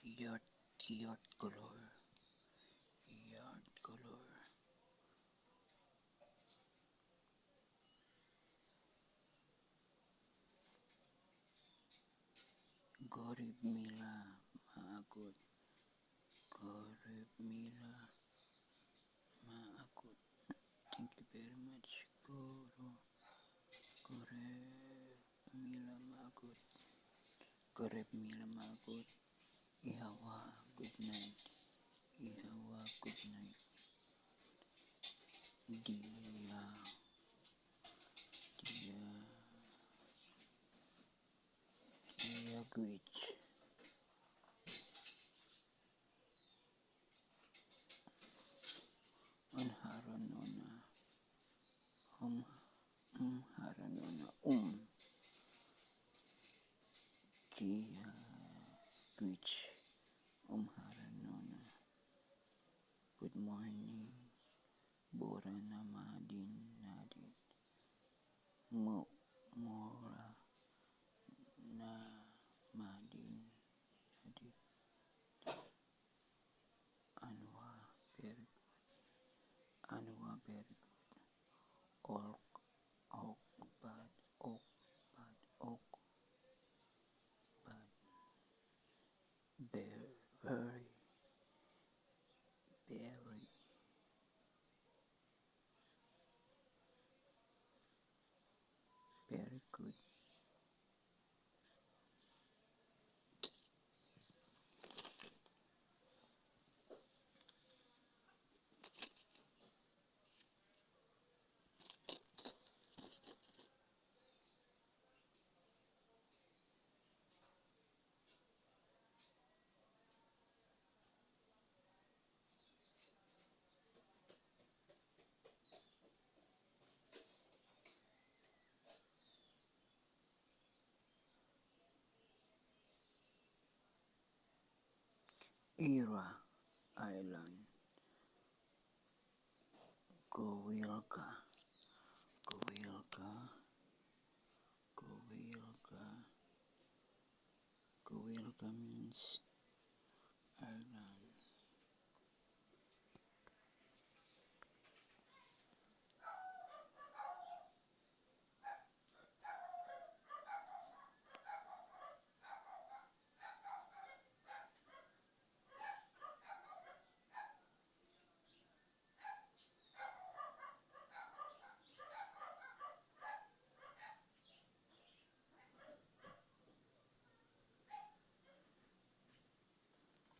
Ceart ceart go leor Ceart go leor. Go raibh míle maith agat Go raibh míle maith agat Thank you very much. Go go raibh míle maith agat Go raibh míle maith agat Oíche mhaith good night Oíche mhaith good night Dia Dia Dia dhuit. Um thráthnóna um um thráthnóna um Dia dhuit um thráthnóna Good morning Bora na maidin Mora na maidin An-mhaith very good An-mhaith very good Olc olc bad olc bad olc bad very very very very good. Era Island Gowilka Gowilka Gowilka Gowilka means.